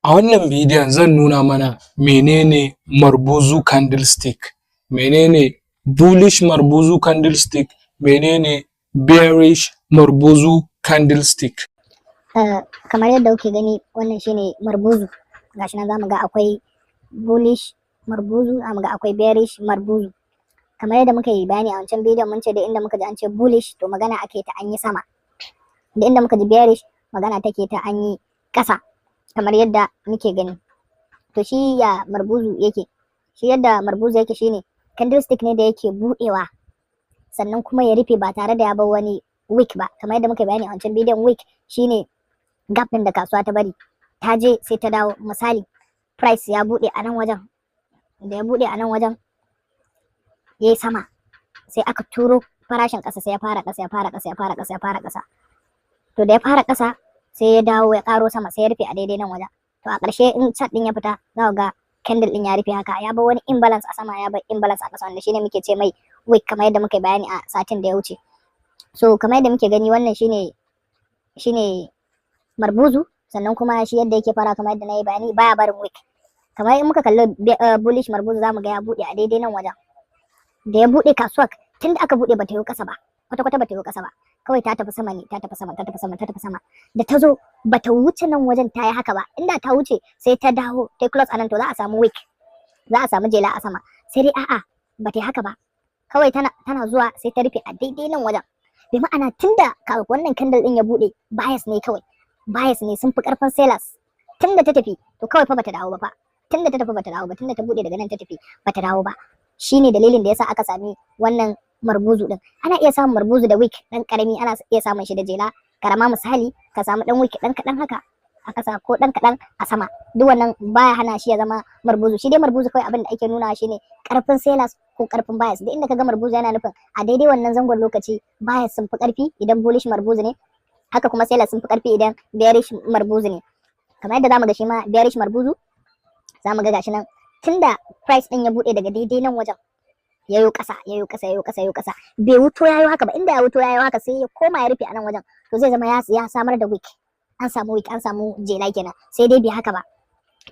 A wannan bidiyon zan nuna mana menene Marubozu candlestick, menene bullish Marubozu candlestick, menene bearish Marubozu candlestick. Kamar yadda kuke gani, wannan shine Marubozu. Gashi nan, zamu ga akwai bullish Marubozu, zamu ga akwai bearish Marubozu. Kamar yadda muka yi bayani a wancan bidiyon, mun ce da inda muka ji an ce bullish, to magana ake ta an yi sama. Da inda muka ji bearish, magana take ta an yi ƙasa, kamar yadda muke gani. To, shi ya Marubozu yake? Shi yadda Marubozu yake shine candlestick ne da yake buɗewa sannan kuma ya rufe ba tare da ya bar wani wick ba. Kamar yadda muka bayani a wancan bidiyon, wick shine gap ɗin da kasuwa ta bari, ta je sai ta dawo. Misali, price ya buɗe a nan wajen, da ya buɗe a nan wajen ya yi sama, sai aka turo farashin ƙasa, sai ya fara ƙasa, ya fara ƙasa, ya fara ƙasa, ya fara ƙasa. To, da ya fara ƙasa, sai ya dawo ya ƙaro sama, sai ya rufe a daidai nan wajen. To, a ƙarshe in chart ɗin ya fita, za ku ga candle ɗin ya rufe haka, ya bar wani imbalance a sama, ya bar imbalance a ƙasa, wanda shine muke ce mai wick, kamar yadda muka yi bayani a satin da ya wuce. So, kamar yadda muke gani, wannan shine Marubozu. Sannan kuma shi yadda yake fara, kamar yadda na yi bayani, baya barin wick. Kamar in muka kalli bullish Marubozu, zamu ga ya buɗe a daidai nan wajen. Da ya buɗe, kasuwar tun da aka buɗe bata yi ƙasa ba, kwata kwata bata yi ƙasa ba, kawai ta tafi sama ne, ta tafi sama, ta tafi sama, ta tafi sama. Da ta zo, bata wuce nan wajen ta yi haka ba. Inda ta wuce, sai ta dawo ta close anan, to za a samu wick, za a samu jela a sama. Sai dai a'a, bata yi haka ba, kawai tana zuwa sai ta rufe a daidai nan wajen. Bi ma'ana, tunda wannan candle din ya buɗe, buyers ne kawai, buyers ne sun fi karfin sellers. Tunda ta tafi, to kawai fa bata dawo ba fa. Tunda ta tafi bata dawo ba. Tunda ta bude daga nan ta tafi, bata dawo ba. Shine dalilin da yasa aka sami wannan Marubozu din. Ana iya samun Marubozu da wick dan karami, ana iya samun shi da jela karama. Misali, ka samu dan wick dan kadan haka a kasa ko dan kadan a sama, duk wannan baya hana shi ya zama Marubozu. Shi dai Marubozu, kawai abin da ake nuna shine karfin sellers ko karfin buyers. Duk inda ka ga Marubozu, yana nufin a daidai wannan zangon lokaci buyers sun fi karfi idan bullish Marubozu ne, haka kuma sellers sun fi karfi idan bearish Marubozu ne. Kamar yadda zamu ga shi ma bearish Marubozu, zamu ga gashi nan, tunda price din ya bude daga daidai nan wajen, yayo kasa, yayo kasa, yayo kasa, yayo kasa, bai wuto yayo haka ba. Inda ya wuto yayo haka, sai ya koma ya rufe a nan wajen, to zai zama ya samar da wick, an samu wick, an samu jela kenan. Sai dai bai haka ba.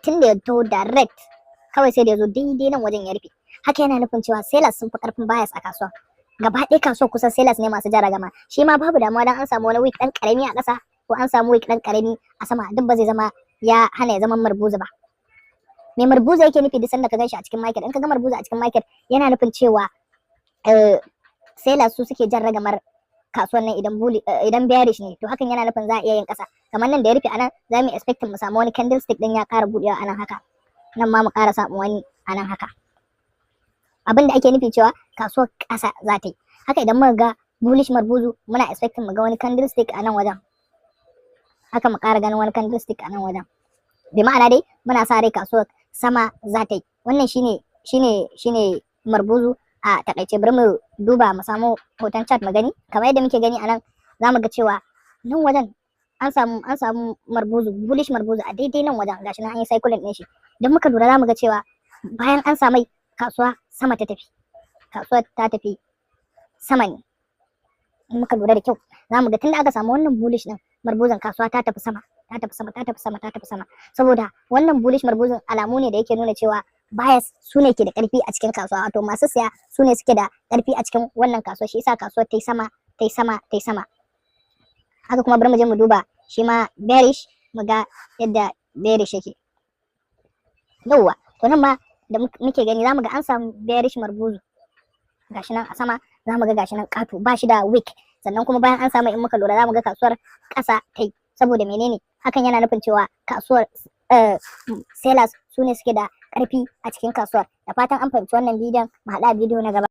Tunda ya to direct kawai, sai da ya zo daidai nan wajen ya rufe haka, yana nufin cewa sellers sun fi karfin buyers a kasuwa gaba ɗaya. Kasuwar kusan sellers ne masu jan ragama. Shi ma babu damuwa dan an samu wani wick ɗan ƙarami a ƙasa ko an samu wick ɗan ƙarami a sama, duk ba zai zama ya hana ya zama Marubozu ba. Me Marubozu yake nufi? Duk sanda ka ganshi a cikin market, in ka ga Marubozu a cikin market, yana nufin cewa sellers su suke jan ragamar kasuwan nan. Idan bullish, idan bearish ne, to hakan yana nufin za a iya yin ƙasa. Kamar nan da ya rufe anan, za mu expect mu samu wani candlestick din ya ƙara buɗewa anan haka, nan ma mu ƙara samu wani anan haka. Abin da ake nufi cewa kasuwar ƙasa za ta yi. Haka idan muka ga bullish Marubozu, muna expecting mu ga wani candlestick a nan wajen haka, mu ƙara ganin wani candlestick a nan wajen. Bi ma'ana dai, muna sa rai kasuwar sama za ta yi. Wannan shine Marubozu a takaice. Bari mu duba mu samu hoton chart mu gani. Kamar yadda muke gani anan, za mu ga cewa nan wajen an samu Marubozu, bullish Marubozu a daidai nan wajen. Gashi nan an yi cycling din shi. Idan muka lura, za mu ga cewa bayan an samai, kasuwa sama ta tafi, kasuwar ta tafi sama ne. In muka lura da kyau, za mu ga tunda aka samu wannan bullish din Marubozun, kasuwa ta tafi sama, ta tafi sama, ta tafi sama, ta tafi sama. Saboda wannan bullish Marubozun alamu ne da yake nuna cewa buyers su ne ke da karfi a cikin kasuwa, wato masu siya su ne suke da karfi a cikin wannan kasuwa. Shi yasa kasuwar ta yi sama, ta yi sama, ta yi sama. Haka kuma bari mu je mu duba shi ma bearish, mu ga yadda bearish yake. Yauwa, to nan ma da muke gani, zamu ga an samu bearish Marubozu, gashi nan a sama. Zamu ga gashi nan ƙato, ba shi da wick. Sannan kuma bayan an samu, in muka lura, zamu ga kasuwar ƙasa ta yi. Saboda menene? Hakan yana nufin cewa kasuwar sellers su ne suke da ƙarfi a cikin kasuwar. Da fatan an fahimci wannan bidiyon. Mu haɗu a bidiyo na gaba.